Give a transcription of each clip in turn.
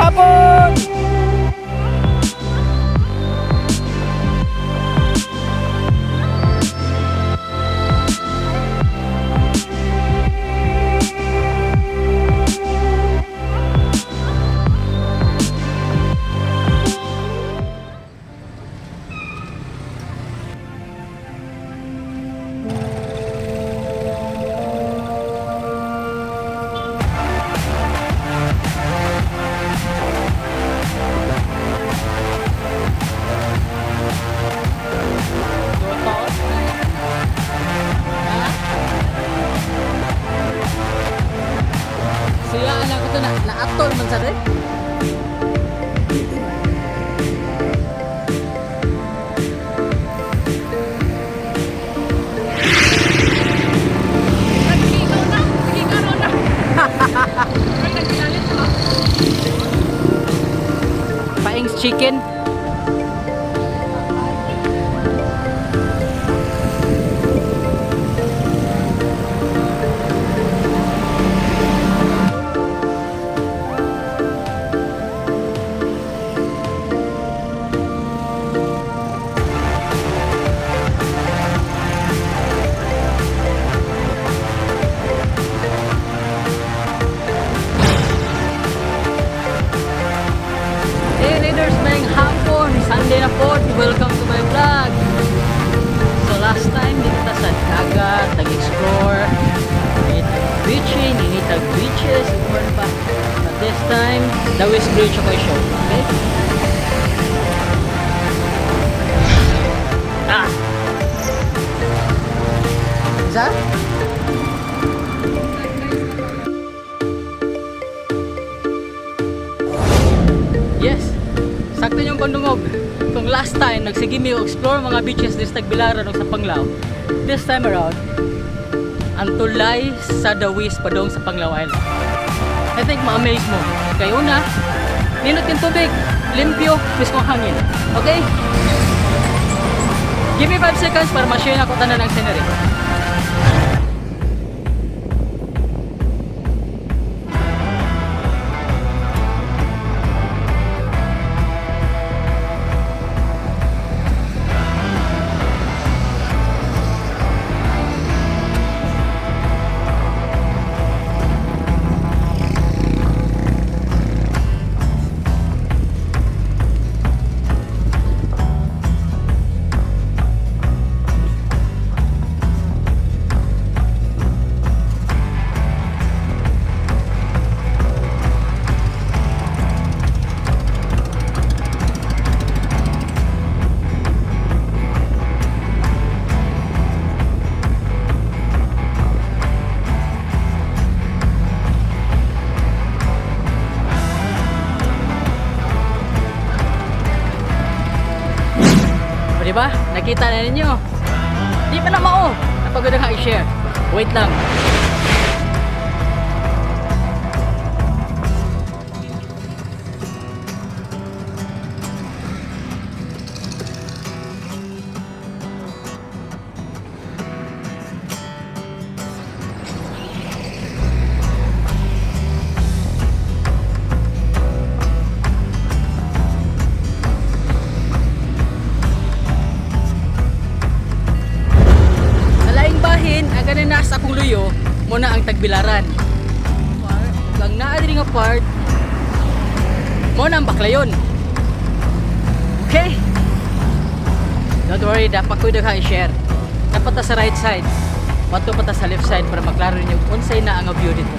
Hapon! Siya anak ko to na naatol man sa rin. Nagkilaw na! Nagkikaro na! Ay, nagkilalit pa. Paings chicken. Hey leaders, may hapon! Sunday na po. Welcome to my vlog. So last time dito ta sa dagat, nag-explore, nitag beaching, nitag beaches, uban pa. But this time, the West Bridge ako i-show. Okay? Ah! Isa? Yes. Sakto yung pandungog. Kung last time nagsige mi og explore mga beaches this Tagbilaran ug sa Panglao. This time around, ang tulay sa Dawis padong sa Panglao Island. I think ma-amaze mo. Kay una, ninot yung tubig, limpyo, miskong hangin. Okay? Give me 5 seconds para ma-share ako tanan ang scenery. O, di ba? Nakita na ninyo. Di pa na mao. Napagod na i-share. Wait lang. Sa laing bahin, ang ganina sa akong luyo, muna ang tagbilaran. Ug ang naa diri nga part, muna ang Baclayon. Okay? Don't worry, dapat ko daghang i-share. Dapat ta sa right side. Wato pa ta sa left side para maklaro ninyo unsay na ang view dito.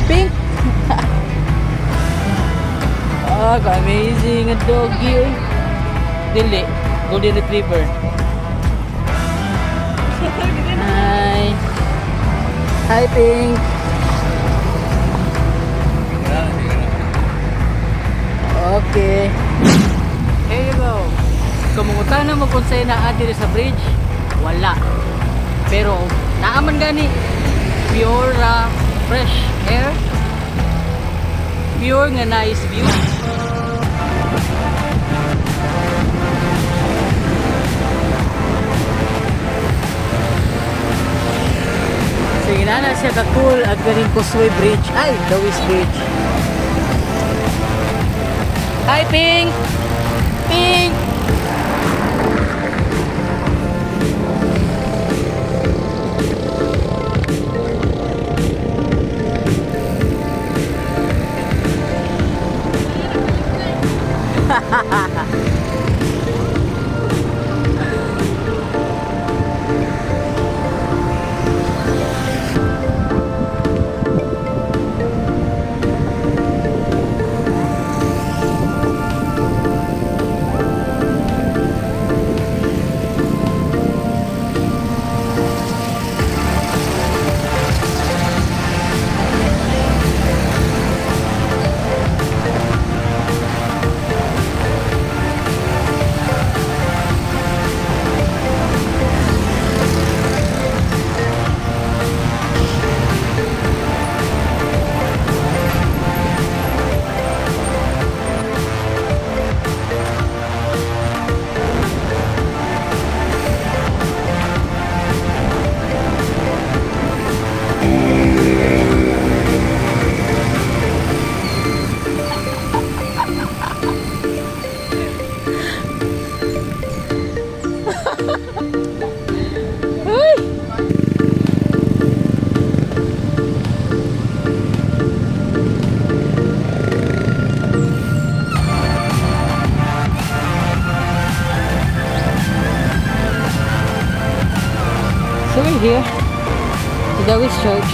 Pink! Ah, ka-amazing ang doggy. Oy. Dili, golden retriever. Hi. Hi, Pink. Okay. Here you go. Kung mangutana mo kung sa'yo naa diri sa bridge, wala. Pero naaman gani, pure ra Fresh air. Pure nga nice view. Sige na na siya ka-cool at ganing Causeway Bridge. Ay, Dauis Bridge. Hi, Pink! Pink! Uy! So we're here to Dauis Church.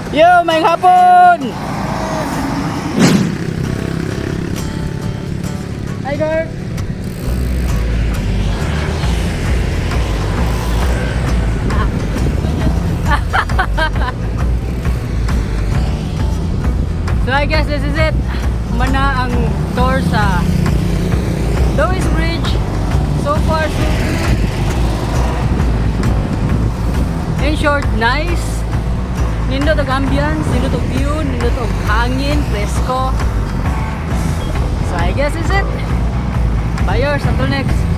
Yo, maayong hapon! Hi, girl! So I guess this is it. Mana ang tour sa Dauis Bridge. So far, so good. In short, nice. Nindot og ambience, nindot og view, nindot og hangin, presko. So I guess is it. Bye yours, until next.